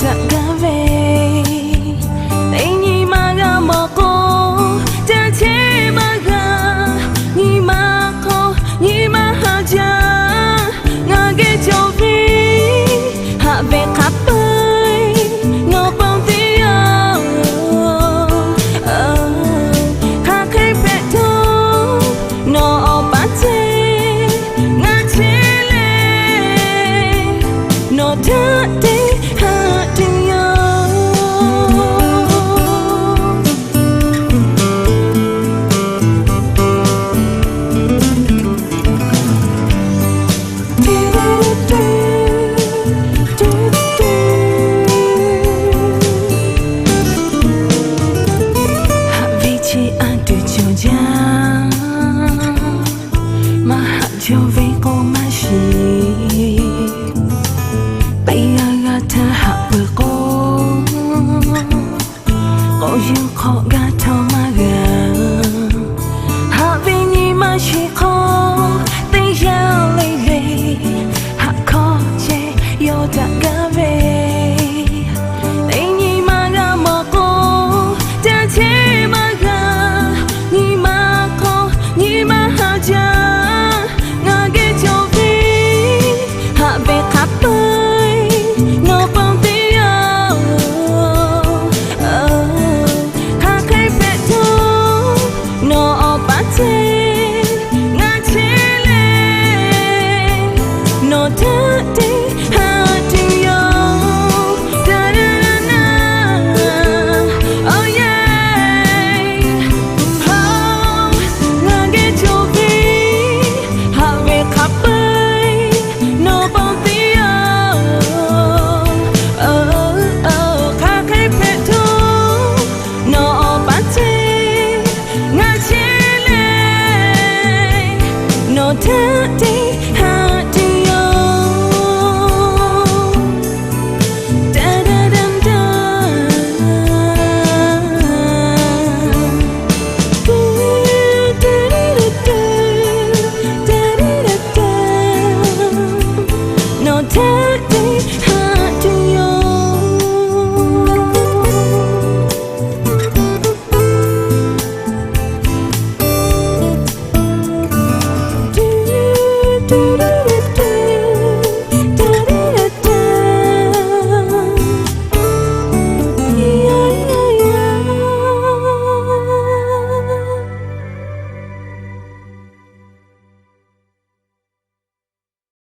Daꞈ gaˇ ve, teˇ nyi ma g'a mawˬ k'o, ca cheˇ maˇ g'a. Nyi ma hk'aw nyi ma haˍ jaˇ. Ngaˬ geh cawˬ ve, haꞈ ve hk'a peu-eˬ nawˬ ponˬ teˇ yanˇ. Hk'aˬ hk'e hpehꞈ htawˇ, nawˬ awˬ paˇ ceh ngaˬ chehˇ leh, nawˬ htaꞈ te haꞈ tuˬ yoˬ. Haꞈ ve chi a tuˬ cawˬ jaˇ. Maˇ haꞈ jaw ve k'o maˇ shiˍ. Teˇ g'aˇ g'aˇ htaˇ haꞈ peuˬ k'o, k'awꞈ yuˬ hk'awꞈ g'a htawˇ maˇ g'a. Haꞈ ve nyi ma shiˍ hk'aw, teˇ yanˇ le le, haꞈ hkawˇ ceh yawˇ daꞈ gaˇ.